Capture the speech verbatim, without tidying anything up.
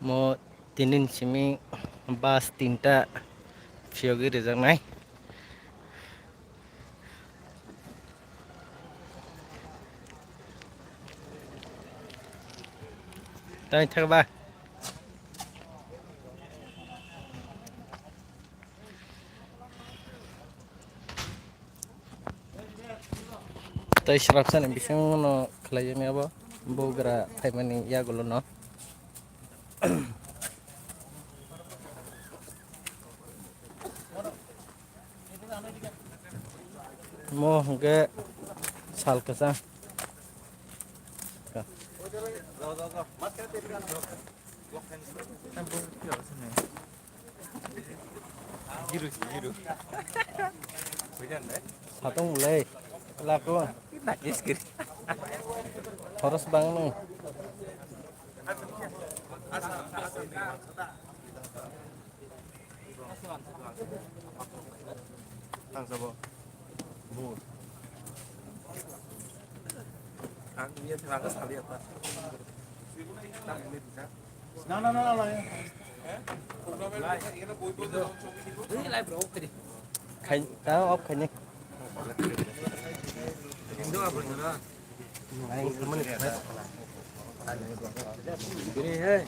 Mo tini ni simi bus tinta phiyogwi rijaknai. Tai thak ba. Tai srapsani bisingo no khlaijaknai abo, bugra phaimani yagulo no. Mo hwnkhe sal kwchang. Satung le, lako. Khoros bang no. Ang sabo. Bu. Ang niya thang ang sali apa? Na, na, na, na, na. Khai, ta off khai ni. Indo apa ni na? Ai, mana khai? Ini, hei.